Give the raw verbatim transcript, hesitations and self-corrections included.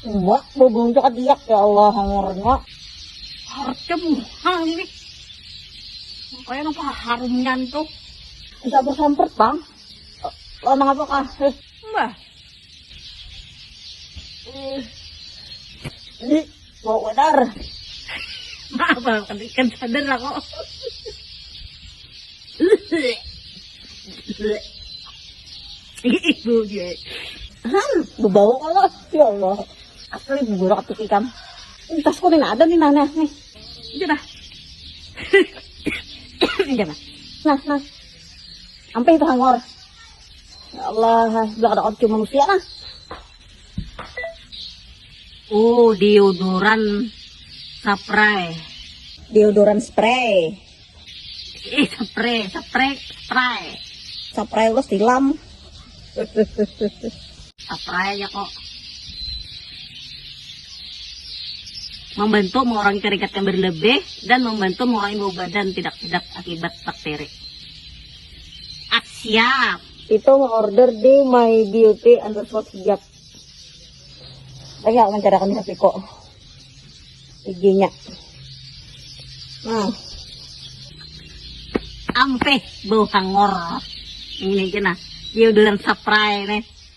Wah, bebuntuk diak ya Allah, hangurnya. Harusnya buhang ini. Makanya apa harumnya tuh? Bisa bersampet, Bang. Lo mengapa kah? Eh, Mbah. Eh, ini bau benar. Maaf, Bang, kan, kan sadar lah kok. Ih, bau dia. Hah, bebau kalau, ya Allah. Asli bubur aku ikam. Ini tasku nih ada nih, nah, nah, nih. Itu dah. Udah, nah. Nah, nah. Sampai itu hangor. Ya Allah, belakang ada opsi manusia, nah. Oh, deodoran spray. Deodoran spray. Eh, spray, spray, spray. Spray lo silam. Spray aja kok. Membantu mengurangi keringat yang berlebih dan membantu mengurangi bau badan tidak sedap akibat bakteri. Ah, siap. Itu order di my beauty underscore hijab. Lagi aku mencarakan hati kok. Giginya. Nah. Ampeh, bau hangor. Ini kena. Deodoran spray nih.